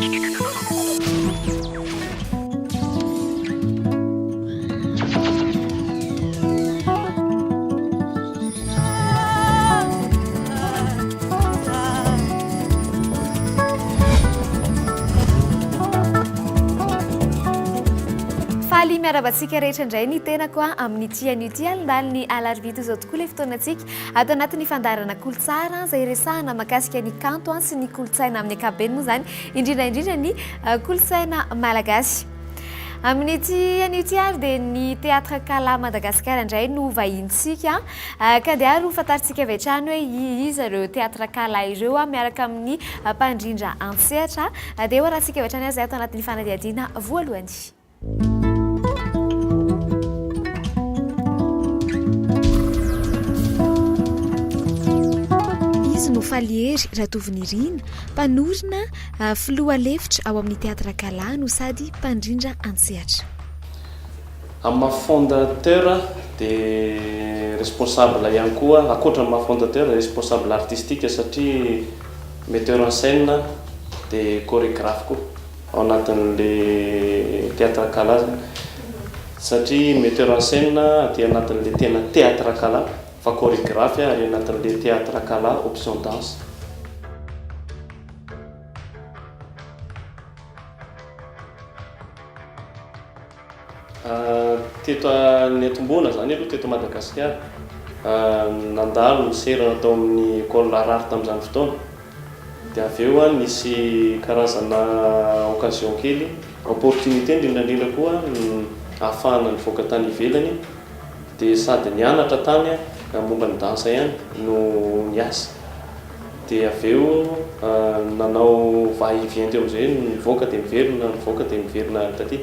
Faly miarahaba antsika rehetra indray ny tenako amin'ity anio ity alindaliny alarobia toy izao tokoa ilay fotoanantsika ato anatin'ny fandaharana Kolotsara izay resahana mahakasika ny kanto sy ny kolontsaina amin'ny ankapobeny moa izany indrindra indrindra ny kolontsaina malagasy. Amin'ity anio ity ary dia ny Théâtre Kala Madagascar indray no vahintsika ka dia ary ho fantarintsika avy hatrany hoe iza ireo Théâtre Kala ireo miaraka amin'ny mpandrindra an-tsehatra. Dia ho arahantsika avy hatrany aza ato anatin'ny fanadihadiana voalohany. Izy no Falihery Ratovonirina, mpanorina, filoha lefitra ao amin'ny Théâtre Gala no sady mpandrindra an-tsehatra. Amin'ny maha fondateur dia responsable ihany koa, ankoatra ny maha fondateur, responsable artistique satria metteur en scène dia chorégraphe koa. Ao anatin'le théâtre kala zany satria metteur en scène aty anatin'le tena théâtre kala fa chorégraphe ary anatin'le théâtre kala option danse. Teto niatombohana zany aloha teto Madagasikara, nandalo niserana tao amin'ny école Rary tamin'izany fotoana. Dia avy eo nisy karazana occasion kely, opportunité indrindra indrindra koa ahafahana nivoaka tany ivelany dia sady nianatra tany momba ny danse ihany no niasa. Dia avy eo nanao va et vient teo amin'izay, nivoaka dia niverina, nivoaka dia niverina taty.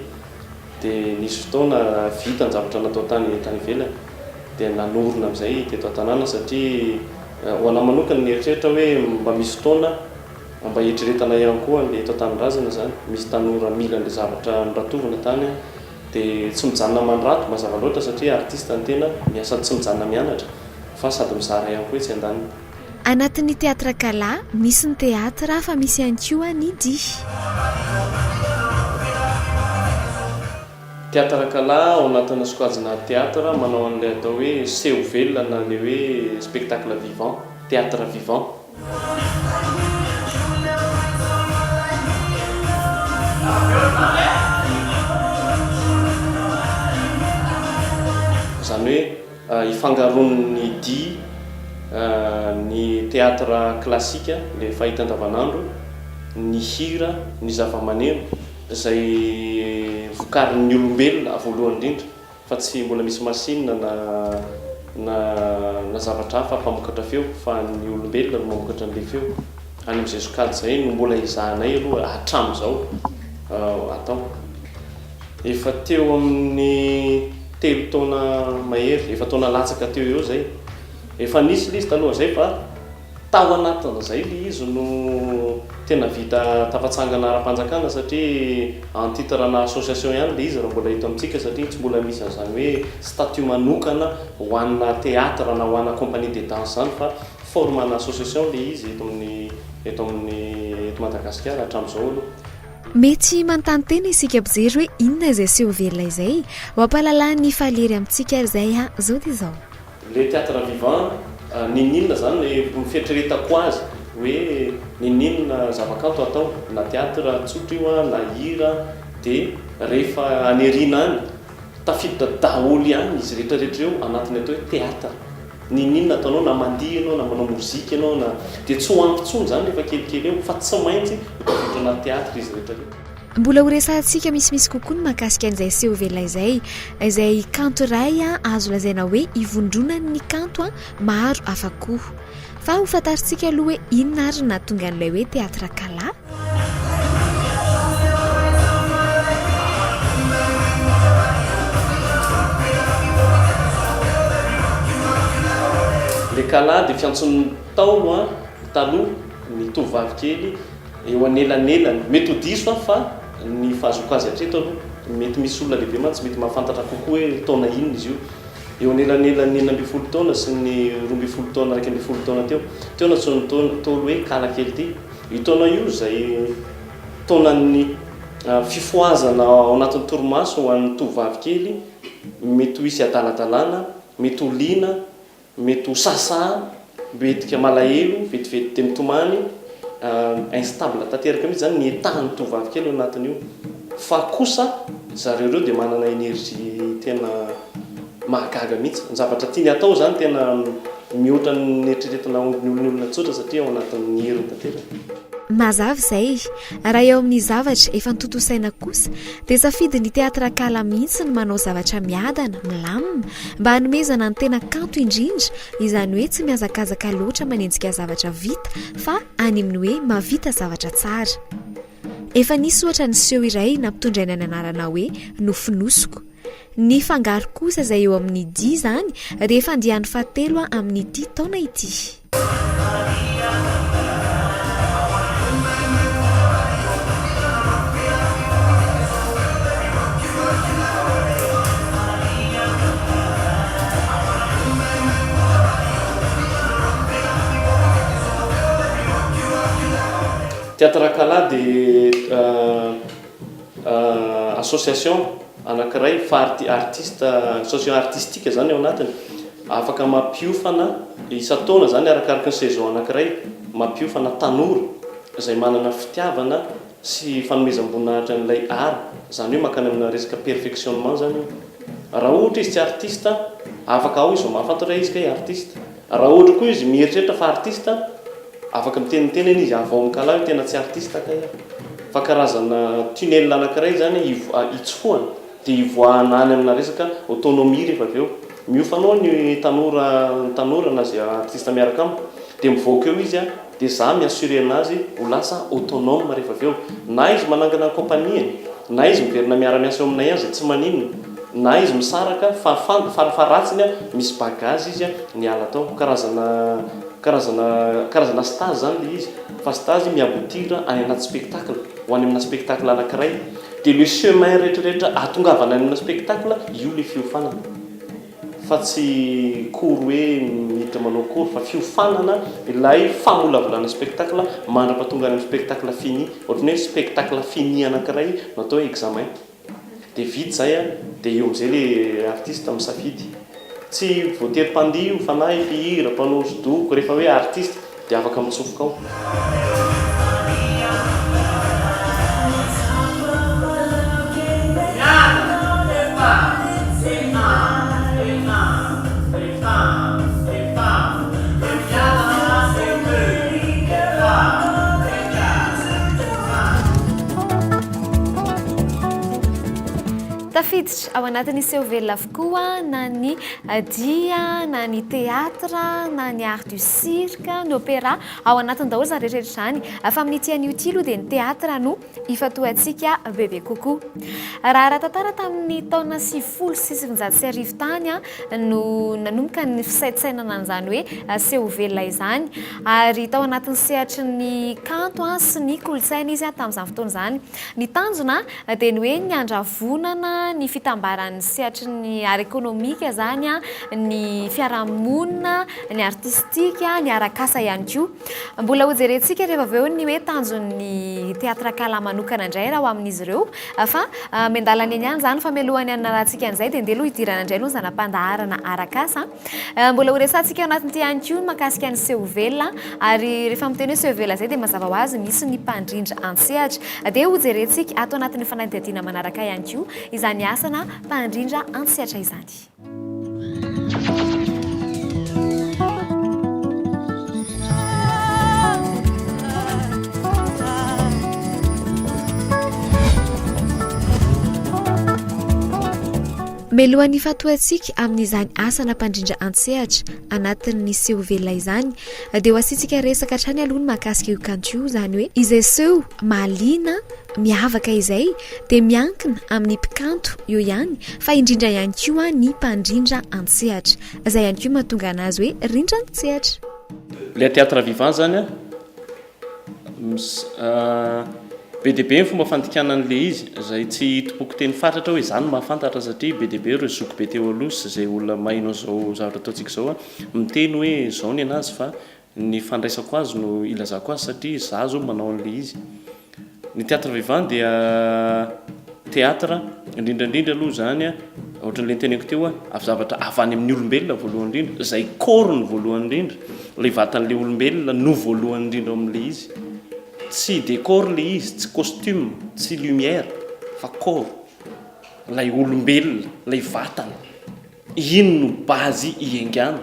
Dia nisy fotoana vita ny zavatra natao tany tany ivelany dia nanorina amin'izay teto an-tanàna satria ho anà manokana nieritreritra hoe mba misy fotoana mba hieritreretana ihany koa an'ilay eto an-tanindrazana izany, misy tanora mila an'ilay zavatra noratovina tany dia tsy mijanona mandrato mazava loatra satria artiste ny tena, miasa tsy mijanona mianatra fa sady mizara ihany koa etsy andaniny. Anatin'ny Théâtre Gala, misy ny teatra fa misy ihany koa ny dihy. Théâtre Gala ao anatina sokajina théâtre manao an'ilay atao hoe seho velona na ilay hoe spectacle vivant, théâtre vivant. Izany hoe ifangaroan'ny dihy ny théâtre classique ilay fahita andavanandro, ny hira, ny zavamaneno izay vokarin'ny olombelona voalohany indrindra fa tsy mbola misy machine na na na zavatra hafa mpamokatra feo fa ny olombelona no mamokatra an'ilay feo. Any amin'izay sokajy izay no mbola ezahanay aloha hatramin'izao atao. Efa teo amin'ny telo taona mahery, efa-taona latsaka teo eo izay. Efa nisy ilay izy talohan'izay fa tao anatin'izay ilay izy no tena vita tafatsangana ara-panjakana satria en titre ana association ihany ilay izy raha mbola eto amintsika satria tsy mbola misy an'izany hoe statut manokana ho ana théâtre na ho ana compagnie de danse izany fa forme ana association ilay izy eto amin'ny eto amin'ny eto Madagasikara hatramin'izao aloha. Mety manontany tena isika mpijery hoe inona izay seho velona izay? Ho ampahalalan'ny Falihery amintsika ary izay izao dia izao. Le théâtre vivant, n'inon'inona zany ny fieritreretako azy hoe n'inon'inona zavakanto atao na théâtre tsotra io an na hira dia rehefa any aoriana any tafiditra daholo ihany izy rehetra rehetra ireo anatin'ny atao hoe théâtre. N'inon'inona ataonao na mandihy ianao na manao mozika ianao na dia tsy ho ampy intsony izany rehefa kelikely eo fa tsy maintsy ho tafiditra anaty théâtre izy rehetra ireo. Mbola ho resahantsika misimisy kokoa ny mahakasika an'izay seho velona izay, izay kanto iray azo lazaina hoe ivondronan'ny kanto maro hafa koa. Fa ho fantarintsika aloha hoe inona ary no nahatonga an'ilay hoe Théâtre Kala? Ilay Kala dia fiantson'ny Ntaolo taloha ny tovovavy kely Eo anelanelany. Mety ho diso aho fa ny fahazoako azy hatreto aloha, mety misy olona lehibe mantsy mety mahafantatra kokoa hoe taona inona izy io. Eo anelanelan'ny 16 taona sy ny 12 taona, 11 taona teo. Teo no antsoin'ny Ntaolo hoe kala kely ity. Io taona io izay. Taonan'ny fifohazana ao anatin'ny torimaso ho an'ny tovovavy kely, mety ho hisy adaladalana, mety ho liana, mety ho sahasaha, mbetika malahelo, vetivety dia mitomany, instable tanteraka mihitsy izany ny état-n'ny tovovavy kely ao anatin'io. Fa kosa zareo ireo dia manana énergie tena mahagaga mihitsy. Ny zavatra tiany hatao izany tena mihoatra ny eritreretina ny olona tsotra satria ao anatin'ny heriny tanteraka. Mazava izay. Raha eo amin'ny zavatra efa notontosaina kosa dia safidin'ny Théâtre Kala mihitsy ny manao zavatra miadana, milamina, mba hanomezana ny tena kanto indrindra, izany hoe tsy mihazakazaka loatra manenjika zavatra vita fa any amin'ny hoe mahavita zavatra tsara. Efa nisy ohatra ny seho iray nampitondraina ny anarana hoe Nofonosiko. Ny fangaro kosa izay eo amin'ny dihy izany rehefa andiany fahatelo amin'ity taona ity. Théâtre Kala dia association anankiray fa artiste, association artistique zany ao anatiny, afaka mampiofana isan-taona zany arakaraky ny saison anankiray, mampiofana tanora izay manana fitiavana sy fanomezam-boninahitra an'ilay art, izany hoe mankany amina resaka perfectionnement zany io. Raha ohatra izy tsy artiste, afaka ao izy vao mahafantatra hoe izy kay artiste. Raha ohatra koa izy mieritreritra fa artiste, afaka miteny ny tenany izy avy ao amin'ny kala hoe tena tsy artiste kay aho. Fa karazana tunnel anankiray izany hitsofohana dia hivoahana any amina resaka autonomie rehefa avy eo. Miofana ao ny tanora ny tanora na izay artiste miaraka amiko dia mivoaka eo izy dia za mi-assurer anazy ho lasa autonome rehefa avy eo. Na izy manangana ny compagnie-ny, na izy miverina miara-miasa eo aminay ihany izay tsy maninona, na izy misaraka fa farafaharatsiny misy bagage izy niala tao. Karazana karazana karazana stage zany le izy fa stage mi-aboutir any anaty spectacle, ho any amina spectacle anakiray. Dia le chemin rehetrarehetra ahatongavana any amina spectacle, io le fiofanana. Fa tsy cours hoe miditra manao cours fa fiofanana ilay famolavolana spectacle mandra-pahatonga any amin'ny spectacle fini. Ohatran'ny hoe spectacle fini anankiray no atao hoe examen. Dia vita izay an, dia eo amin'izay ilay artiste misafidy. Tsy voatery mpandihy io fa na mpihira, mpanao hosodoko, rehefa hoe artiste dia afaka mitsofoka ao. Tafiditra ao anatin'ny seho velona avokoa na ny dihy na ny théâtre na ny art du cirque, ny opéra, ao anatiny daholo izany rehetra rehetra izany. Fa amin'ity anio ity aloha dia ny théâtre no ifantohantsika bebe kokoa. Raha ara-tantara tamin'ny taona 1990 tany no nanomboka ny fisaintsainana an'izany hoe seho velona izany ary tao anatin'ny sehatry ny kanto sy ny kolontsaina izy tamin'izany fotoana izany. Ny tanjona dia ny hoe ny handravonana ny fitambaran'ny sehatry ny art ekonomika izany, ny fiarahamonina, ny artistika, ny arak'asa ihany koa. Mbola hojerentsika rehefa avy eo ny hoe tanjon'ny Théâtre Kala manokana indray raha ho amin'izy ireo fa miandalana eny ihany izany fa mialohan'ny hanarahantsika an'izay dia ndeha aloha hidirana indray aloha ny zana-pandaharana arak'asa. Mbola horesahantsika ao anatin'ity ihany koa ny mahakasika ny seho velona ary rehefa miteny hoe seho velona izay dia mazava ho azy misy ny mpandrindra an-tsehatra. Dia hojerentsika ato anatin'ny fanadihadiana manaraka ihany koa izany asana mpandrindra an-tsehatra izany. Mialohan'ny hifantohantsika amin'izany asana mpandrindra an-tsehatra anatin'ny seho velona izany dia ho asiantsika resaka hatrany aloha ny mahakasika io kanto io, izany hoe izay seho mahaliana miavaka izay dia miankina amin'ny mpikanto eo ihany fa indrindra ihany koa ny mpandrindra an-tsehatra, izay ihany koa mahatonga anazy hoe rindran-tsehatra. Ilay théâtre vivant izany an, be dia be ny fomba fandikana an'ilay izy, izay tsy hitompoako teny fatratra hoe izaho no mahafantatra satria be dia be ireo zokibe teo aloha sy izay olona maheno an'izao zavatra ataontsika izao miteny hoe izao ny an'azy fa ny fandraisako azy no ilazako azy satria izaho izao manao an'ilay izy. Ny théâtre vivant dia théâtre indrindra indrindra aloha izany ohatran'ilay noteneniko teo avy zavatra avy any amin'ny olombelona voalohany indrindra, izay corps no voalohany indrindra, ilay vatan'ilay olombelona no voalohany indrindra ao amin'ilay izy. Tsy décor ilay izy, tsy costume, tsy lumière fa corps, ilay olombelona, ilay vatana. Iny no base iengana.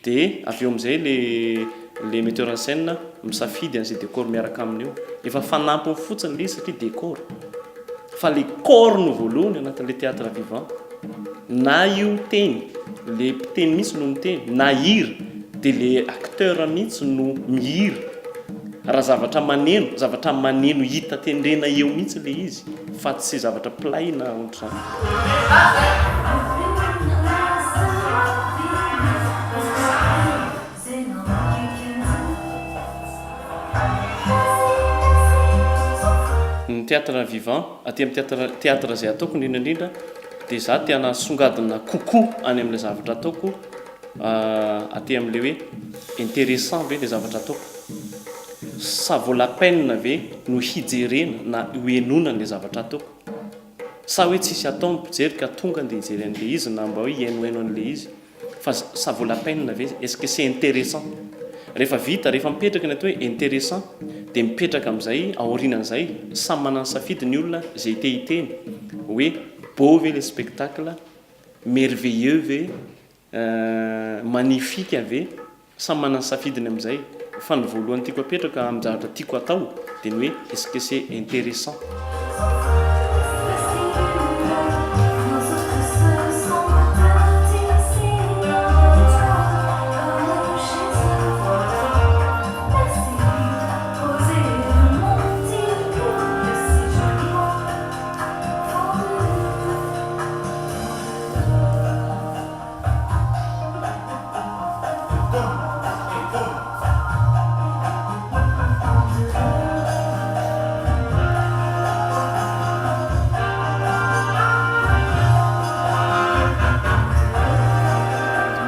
Dia avy eo amin'izay le le metteur en scène misafidy an'izay décor miaraka aminy eo. Efa fanampiny fotsiny le izy satria décor. Fa le corps no voalohany anatin'le théâtre vivant. Na io teny, le mpiteny mihitsy no miteny, na hira, dia le acteur mihitsy no mihira. Raha zavatra maneno, zavatra maneno hita tendrena eo mihitsy le izy fa tsy zavatra play na ohatr'izany. Ny théâtre vivant, aty amin'ny théâtre théâtre izay ataoko indrindra indrindra dia za te hanasongadina kokoa any amin'ilay zavatra ataoko aty amin'ilay hoe intéressant ve ilay zavatra ataoko, ça vaut la peine ve no hijerena na hohenoina an'ilay zavatra ataoko, sa hoe tsisy atao ny mpijery ka tonga dia hijery an'ilay izy na mba hoe hihainohaino an'ilay izy fa ça vaut la peine ve, est ce que c'est intéressant? Rehefa vita, rehefa mipetraka ny atao hoe intéressant dia mipetraka amin'izay aorianan'izay samy manana ny safidy ny olona izay te hiteny hoe beau ve ilay spectacle, merveilleux ve, Magnifique ve? Samy manana ny safidiny amin'izay. Fa ny voalohany tiako apetraka amin'ny zavatra tiako atao dia ny hoe est-ce que c'est intéressant?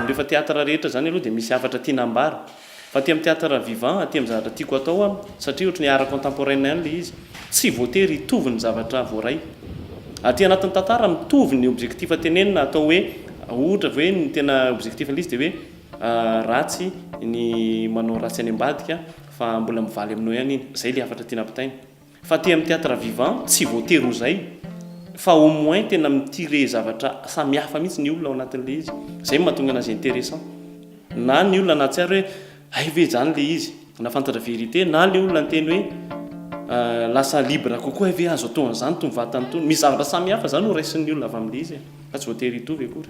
Rehefa théâtre rehetra zany aloha dia misy hafatra tiana ambara. Fa aty amin'ny théâtre vivant, aty amin'ny zavatra tiako atao aho, satria ohatry ny art contemporain ihany ilay izy, tsy voatery hitovy ny zavatra voaray. Aty anatin'ny tantara mitovy ny objectif tenenina atao hoe ohatra ve ny tena objectif an'ilay izy dia hoe ratsy ny manao ratsy any ambadika fa mbola mivaly aminao ihany iny, izay ilay hafatra tiana ampitaina. Fa aty amin'ny théâtre vivant tsy voatery ho izay fa au moins tena mi-tirer zavatra samihafa mihitsy ny olona ao anatin'ilay izy. Izay no mahatonga anazy intéressant. Na ny olona nahatsiaro hoe hay ve izany ilay izy, nahafantatra vérité, na ilay olona niteny hoe lasa libre kokoa, hay ve azo atao an'izany itony vatana itony. Misy zavatra samihafa izany ho raisin'ny olona avy amin'ilay izy e, fa tsy voatery hitovy akory.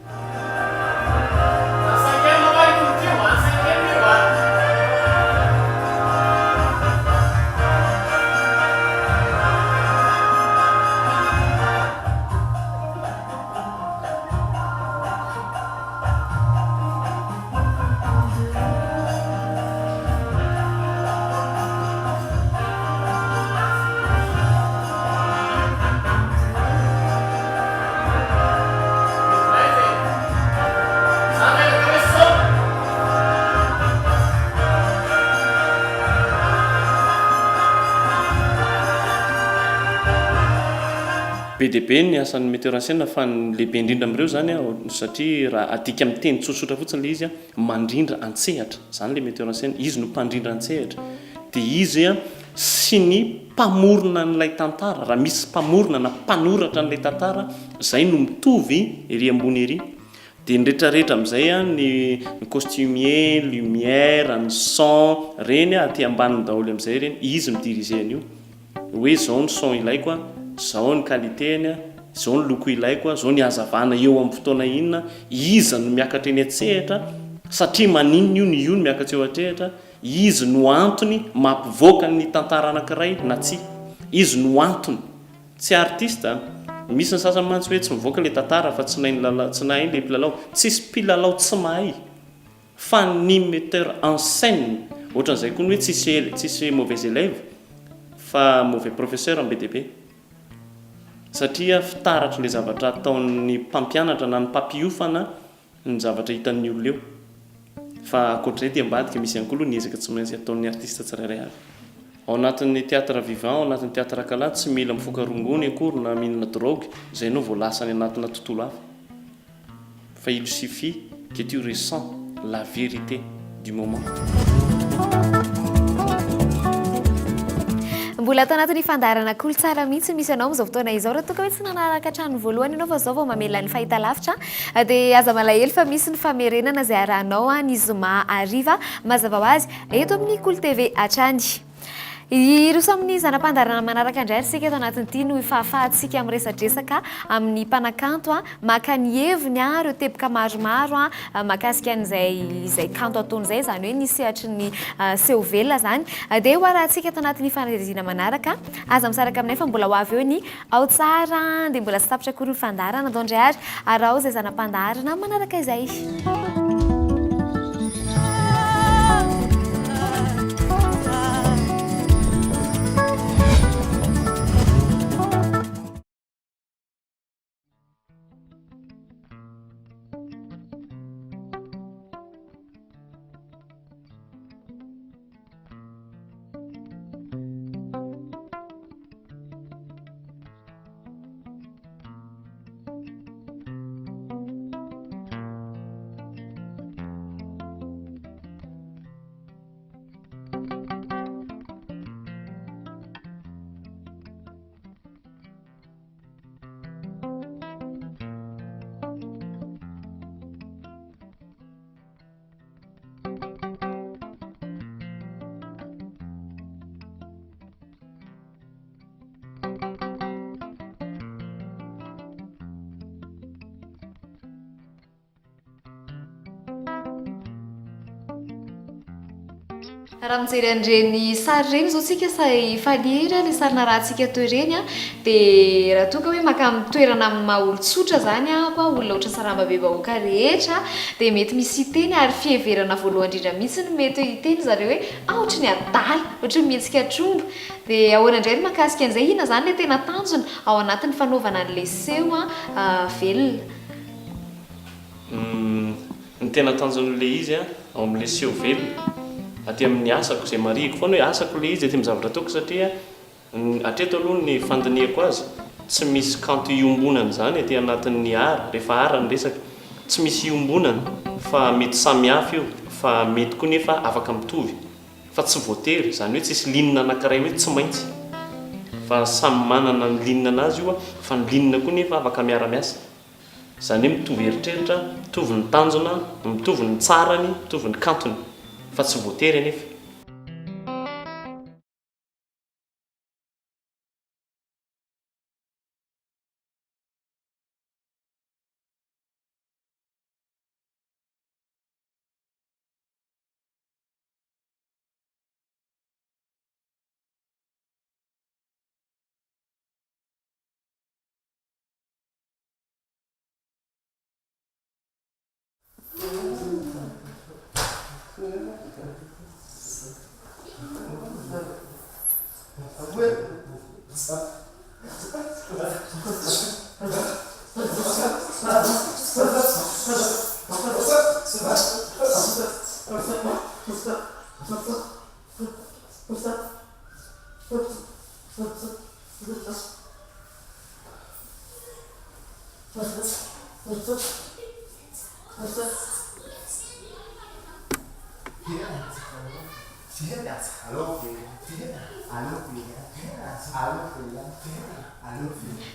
Be dia be ny asan'ny metteur en scène fa ny lehibe indrindra amin'ireo izany satria raha adika amin'ny teny tsotsotra fotsiny ilay izy, mandrindra an-tsehatra, izany ilay metteur en scène, izy no mpandrindra an-tsehatra, dia izy sy ny mpamorona an'ilay tantara, raha misy mpamorona na mpanoratra an'ilay tantara, izay no mitovy ery ambony ery. Dia ny retraretra amin'izay ny ny costumier, lumière, ny son, ireny aty ambaniny daholo amin'izay ireny, izy mi-diriger an'io. Hoe zao ny son ilaiko a, zao ny qualité-ny a, zao ny loko ilaiko a, zao ny hazavana eo amin'ny fotoana inona, iza no miakatra eny an-tsehatra, satria maninona io no io no miakatra eo an-tsehatra, izy no antony mampivoaka ny tantara anankiray na tsia. Izy no antony. Tsy artiste a! Misy ny sasany mantsy hoe tsy mivoaka ilay tantara fa tsy nahay nilalao, tsy nahay ilay mpilalao. Tsisy mpilalao tsy mahay fa ny metteur en scène. Ohatran'izay koa ny hoe tsisy tsisy mauvais élève fa mauvais professeur be dia be. Satria fitaratr'ilay zavatra ataon'ny mpampianatra na ny mpampiofana ny zavatra hitan'ny olona eo. Fa ankoatr'izay dia ambadika misy ihany koa aloha ny ezaka tsy maintsy ataon'ny artiste tsirairay avy. Ao anatin'ny théâtre vivant, ao anatin'ny théâtre kala tsy mila mifoka rongony akory na mihinana drogue izay ianao vao lasa any anatina tontolo hafa. Fa il suffit que tu ressens la vérité du moment. Mbola ato anatin'ny fandaharana Kolotsara mihitsy misy anao amin'izao fotoana izao. Raha toa ka hoe tsy nanaraka hatramin'ny voalohany ianao fa izao vao mamela ny fahitalavitra dia aza malahelo fa misy ny famerenana izay arahanao ny zoma hariva mazava ho azy eto amin'ny Kolo TV hatrany. Hiroso amin'ny zana-pandaharana manaraka indray ary isika eto anatin'ity no fahafahantsika miresadresaka amin'ny mpanakanto maka ny heviny ireo teboka maromaro mahakasika an'izay izay kanto ataony izay, izany hoe ny sehatry ny seho velona izany. Dia ho arahantsika eto anatin'ny fanadihadiana manaraka. Aza misaraka aminay fa mbola ho avy eo ny Ao tsara dia mbola tsy tapitra akory ny fandaharana. Andao indray ary araho izay zana-pandaharana manaraka izay. Raha mijery an'ireny sary ireny izao tsika say faly ery ilay sary narahantsika teo ireny an, dia raha toa ka hoe maka amin'ny toerana amin'ny maha olon-tsotra izany aho an, olona ohatran'ny sarambabem-bahoaka rehetra dia mety misy hiteny ary fiheverana voalohany indrindra mihitsy no mety hiteny zareo hoe ah ohatry ny adala, ohatry ny mihetsika tromba. Dia ahoana indray ny mahakasika an'izay? Inona izany ilay tena tanjona ao anatin'ny fanaovana an'ilay seho velona? Ny tena tanjon'ilay izy ao amin'ilay seho velona, aty amin'ny asako, izay marihiko foana hoe asako ilay izy aty amin'ny zavatra ataoko satria hatreto aloha ny fandinihako azy, tsy misy kanto iombonana izany aty anatin'ny art, rehefa art ny resaka, tsy misy iombonana fa mety samy hafa io fa mety koa nefa afaka mitovy fa tsy voatery, izany hoe tsisy ligne anankiray hoe tsy maintsy fa samy manana ny ligne anazy io fa ny ligne koa nefa afaka miara-miasa. Izany hoe mitovy eritreritra, mitovy ny tanjona, mitovy ny tsarany, mitovy ny kantony. Fa tsy voatery anefa.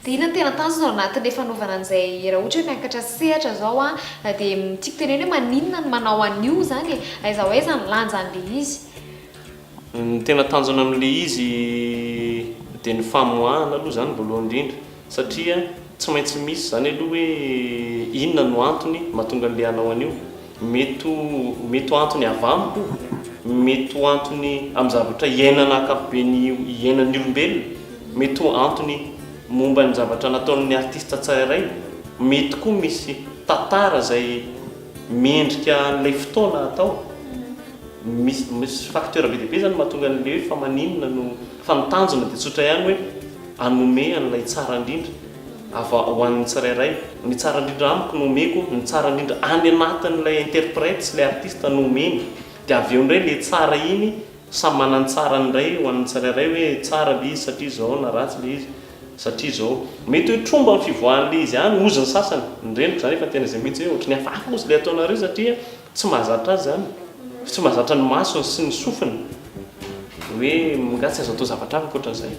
Dia inona no tena tanjona ao anatin'ilay fanaovana an'izay raha ohatra hoe miakatra sehatra izao an, dia tiako tenenina hoe maninona no manao an'io izany e? Aiza ho aiza ny lanjan'ilay izy? Ny tena tanjona amin'ilay izy dia ny famoahana aloha izany voalohany indrindra satria tsy maintsy misy izany aloha hoe inona no antony mahatonga an'ilay hanao an'io. Mety ho mety ho antony avy amiko io, mety ho antony amin'ny zavatra iainana ankapobeny iainan'ny olombelona, mety ho antony. momba ny zavatra nataon'ny artista tsirairay, mety koa misy tantara izay mendrika an'ilay fotoana atao. Misy misy facteur be dia be izany mahatonga an'ilay hoe fa maninona no, fa ny tanjona dia tsotra ihany hoe hanome an'ilay tsara indrindra ava ho an'ny tsirairay. Ny tsara indrindra amiko no omeko, ny tsara indrindra any anatin'ilay interprète sy ilay artiste no omeny. Dia avy eo indray ilay tsara iny Samy manana ny tsarany indray ho an'ny tsirairay hoe tsara ilay izy satria izao na ratsy ilay izy satria izao. Mety hoe tromba ny fivoahan'ilay izy any hozy ny sasany. Ny reniko izany efa tena izay mihitsy hoe ohatry ny hafahafa hozy ilay ataonareo satria tsy mahazatra azy izany. Tsy mahazatra ny masony sy ny sofiny. Hoe nga tsy azo atao zavatra hafa ankoatran'izay.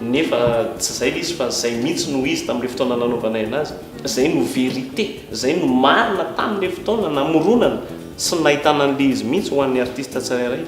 Nefa tsy izay ilay izy fa izay mihitsy no izy tamin'ilay fotoana nanaovanay anazy. Izay no vérité, izay no marina tamin'ilay fotoana namoronana. Tsy nahitana an'le izy mihitsy ho an'ny artiste tsirairay.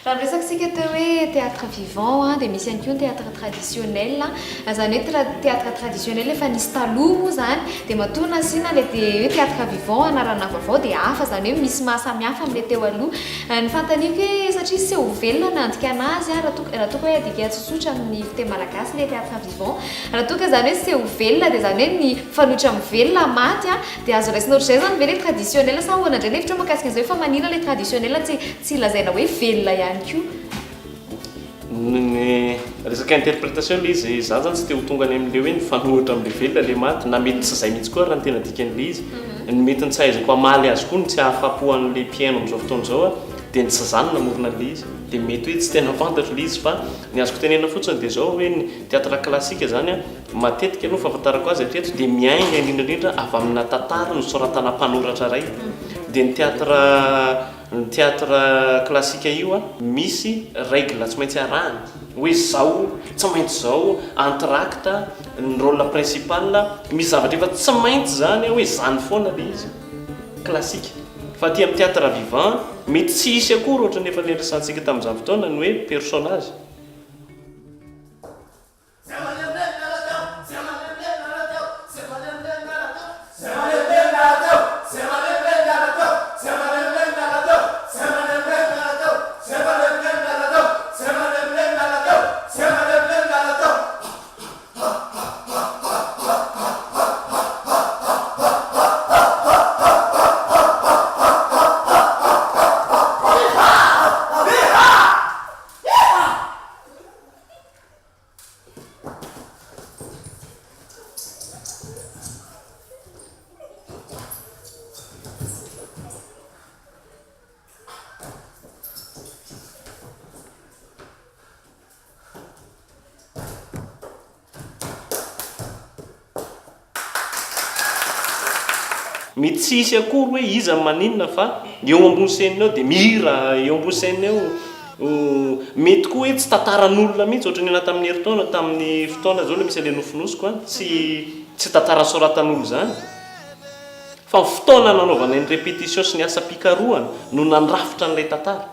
Raha miresaka isika teo hoe théâtre vivant dia misy ihany koa ny théâtre traditionnel. Izany hoe théâtre traditionnel efa nisy taloha moa izany dia matoa nasiana ilay dia hoe théâtre vivant anarana vaovao dia hafa izany hoe misy maha samy hafa amin'ilay teo aloha. Ny fanontaniako hoe satria seho velona no nandikana azy raha toa raha toa ka hoe adika tsotsotra amin'ny fiteny malagasy ilay théâtre vivant. Raha toa ka izany hoe seho velona dia izany hoe ny mifanohitra amin'ny velona maty dia azo raisina ohatr'izay izany ve ilay traditionnel sa ahoana indray ny hevitrao mahakasika an'izay hoe fa maninona ilay traditionnel tsy tsy lazaina hoe velona ihany koa? Ny resaka interprétation ilay izy, izaho izany tsy te ho tonga any amin'ilay hoe mifanohitra amin'ilay velona ilay maty, na mety tsy izay mihitsy koa ary raha ny tena dikan'ilay izy. Ny mety ny tsy ahaizako hamaly azy koa, ny tsy ahafapo an'ilay mpihaino amin'izao fotoana izao dia ny tsy izaho no namorona an'ilay izy. Dia mety hoe tsy tena fantatro ilay izy fa ny azoko tenenina fotsiny dia izao hoe ny théâtre classique izany matetika aloha ny fahafantarako azy hatreto dia miainga indrindra indrindra avy amina tantara nosoratana mpanoratra iray. Dia ny théâtre Ny théâtre classique io a, misy règle tsy maintsy arahana, hoe zao, tsy maintsy zao, entracte, ny rôle principal, misy zavatra efa tsy maintsy zany hoe zany foana le izy, classique. Fa aty amin'ny théâtre vivant, mety tsy hisy akory ohatran'ny efa niresahantsika tamin'izany fotoana ny hoe personnage. Mety tsy hisy akory hoe iza no maninona fa eo ambony scène eo dia mihira eo ambony scène eo. Mety koa hoe tsy tantaran'olona mihitsy ohatran'ny anah tamin'ny herintaona tamin'ny fotoana izao ilay misy an'ilay nofinosiko an, tsy tsy tantara soratan'olona izany. Fa ny fotoana nanaovanay ny répétition sy ny asam-pikarohana no nandrafitra an'ilay tantara.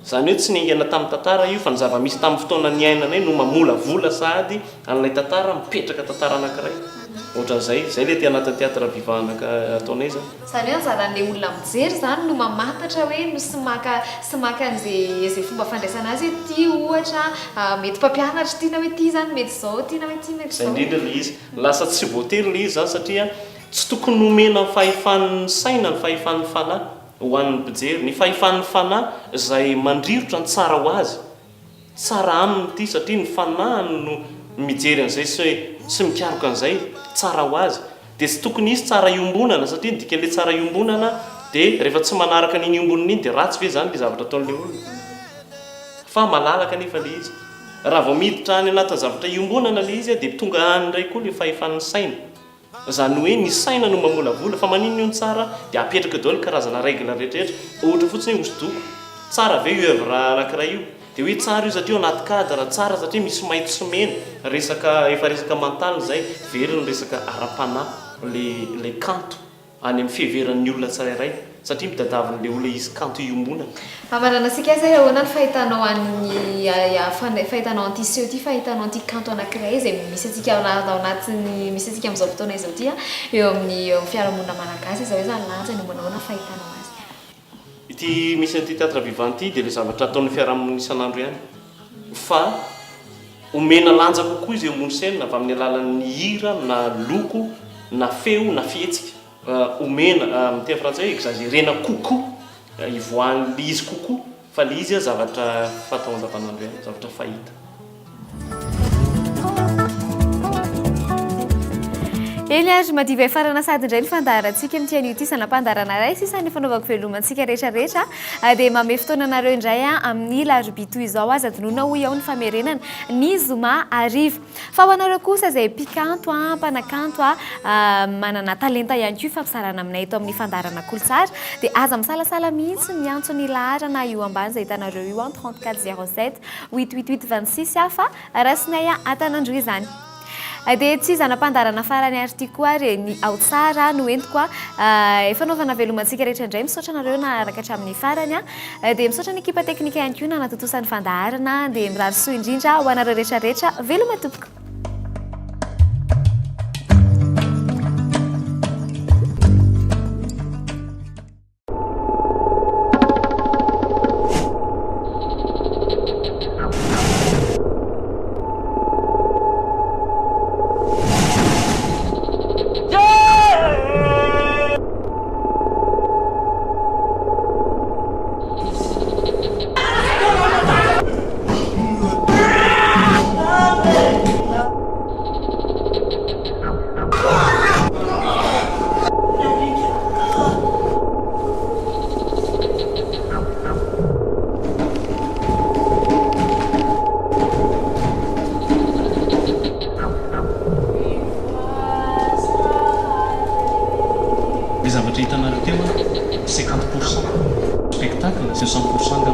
Izany hoe tsy niaingana tamin'ny tantara io fa ny zava-misy tamin'ny fotoana niainanay no mamolavola sahady an'ilay tantara mipetraka tantara anankiray. Ohatran'izay. Izay ilay aty anatin'ny théâtre vivant ataonay izany. Izany hoe anjaran'ilay olona mijery izany no mamantatra hoe no sy maka sy maka an'izay izay fomba fandraisana azy hoe ity ohatra mety mpampianatra ity na hoe ity izany mety izao ity na hoe ity mety Izay izao. indrindra ilay izy. Lasa tsy voatery ilay izy izany satria tsy tokony nomena ny fahefan'ny saina ny fahefan'ny fanahy. Ho an'ny mpijery, ny fahefan'ny fanahy izay mandrirotra ny tsara ho azy. Tsara aminy ity satria ny fanahiny no mijery an'izay sy sy mikaroka an'izay tsara ho azy. Dia tsy tokony hisy tsara iombonana satria ny dikan'ilay tsara iombonana dia rehefa tsy manaraka an'iny iombonana iny dia ratsy ve izany ilay zavatra ataon'ilay olona? Fa malalaka anefa ilay izy. Raha vao miditra any anatin'ny zavatra iombonana ilay izy dia tonga any indray koa ilay fahefan'ny saina. Izany hoe ny saina no mamolavola, fa maninona io no tsara dia apetraka eo daholo ny karazana règle rehetrarehetra, ohatra fotsiny hoe hosodoko, tsara ve io oeuvre anakiray io? Dia hoe tsara io satria ao anaty cadre, tsara satria misy maitso sy mena, resaka efa resaka mental izay, very ny resaka ara-panahy, le ilay kanto any amin'ny fiheveran'ny olona tsirairay. Satria mitadavin'ilay olona hisy kanto iombonana. Hamaranantsika azy ary ahoana ny fahitanao an'ny fahitanao an'ity seho ity, fahitanao an'ity kanto anankiray izay misy antsika ao anatin'ny misy antsika amin'izao fotoana izao ity eo amin'ny eo amin'ny fiarahamonina malagasy izao hoe izany lanjany io manao ahoana ny fahitanao azy? Ity misy an'ity Théâtre Vivant ity dia ilay zavatra ataon'ny fiarahamonina isan'andro ihany fa omena lanja kokoa izy eo ambony scène avy amin'ny alalan'ny hira na loko na feo na fihetsika. Omena, amin'ny teny frantsay hoe exagérena kokoa, ivoahan'ilay izy kokoa, fa ilay izy zavatra fatao andavanandro ihany, zavatra fahita. Eny ary, madiva hifarana sahady indray ny fandaharantsika amin'ity anio ity. Zana-pandaharana iray sisa ny fanaovako veloma antsika rehetra rehetra. Dia mamehy fotoana anareo indray amin'ny larobia toy izao. Aza adinoina hoy aho ny famerenana ny zoma hariva. Fa ho anareo kosa izay mpikanto a, mpanakanto a, manana talenta ihany koa hifampizarana aminay eto amin'ny fandaharana Kolotsara dia aza misalasala mihitsy miantso ny laharana io ambany izay hitanareo io an, 34 07 8 8 8 26 a, fa raisinay antanandroy izany. Dia tsy zana-pandaharana farany ary ity koa ary e, ny ao tsara no entiko a, efa anaovana veloma antsika rehetra indray, misaotra anareo naharaka hatramin'ny farany a. Dia misaotra ny ekipa teknika ihany koa nanatontosa ny fandaharana, dia mirary soa indrindra ho anareo rehetra rehetra, veloma tompoko. Le zavatra hitanareo teo an, 50 pour cent spectacle, 200 pour cent angamba.